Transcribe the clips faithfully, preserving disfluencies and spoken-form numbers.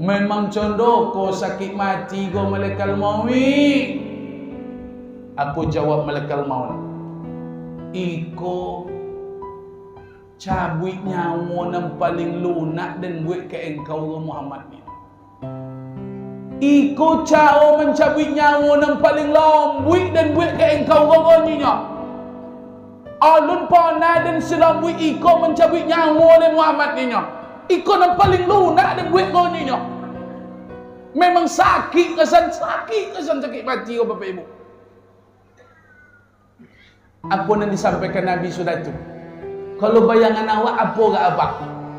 "Memang cando ko sakik mati ko, Malakal Mauik?" Apo jawab Malakal Maut? "Iko cabuik nyawo nan paling lunak den buek ka engkau ko, Muhammad, ni. Iko caro mancabuik nyawo nan paling lombuik den buek ka engkau ko, ko, ninyo. Alun pernah den salambuik iko mancabuik nyawo den, Muhammad, ninyo. Iko nan paling lunak den buek ko, ninyo." Memang sakik kasan, sakik kasan, sakik mati ko, Bapak Ibu. Apo nan disampaikan Nabi sudah tu? Kalau bayangan awak, apo gak apa?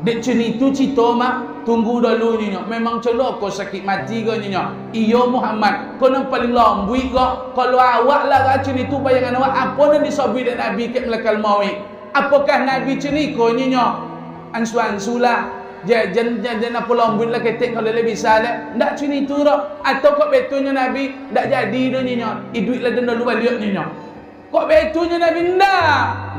Dek cun itu cito mah, tunggu dulu, ninyo. Memang cando ko sakik mati ko, ninyo? Iyo, Muhammad, ko nan paling lombuik ko. Kalau awak lah gak cun itu bayangan awak, apo nan disabuik dek Nabi kek Malakal Mauik? Apokah Nabi cun iko, ninyo? Ansu-ansu lah. Ja-, jan, jan, jan apo lombuik lah ketek kalau lah bisa lah. Ndak cun itu doh. Atau kok betunyo Nabi, ndak jadi doh, ninyo. Iduik lah den dulu baliak, ninyo. Kok betunyo Nabi? Ndak.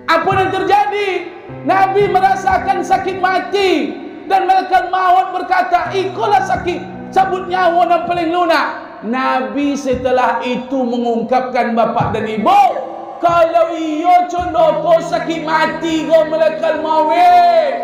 Apo nan terjadi? Nabi marasakan sakik mati, dan Malakal Maut berkata, "Ikolah sakik, cabuik nyawo nan paling lunak." Nabi setelah itu mengungkapkan, Bapak dan Ibu, kalau iyo cando ko sakik mati ko, Malakal Mauik,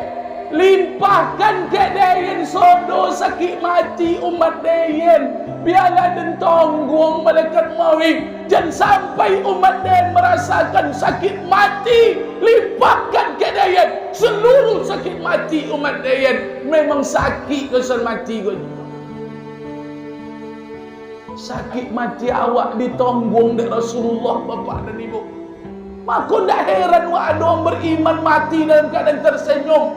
limpahkan ka den sodo sakik mati umat den. Biarlah den tangguang, Malakal Mauik. Jan sampai umat den marasakan sakik mati. Limpahkan ka den saluruh sakik mati umat den. Memang sakik kasan mati ko. Sakik mati awak ditangguang dek Rasulullah, Bapak dan Ibu. Mako, ndak heran wak ado urang beriman mati dalam keadaan tersenyum.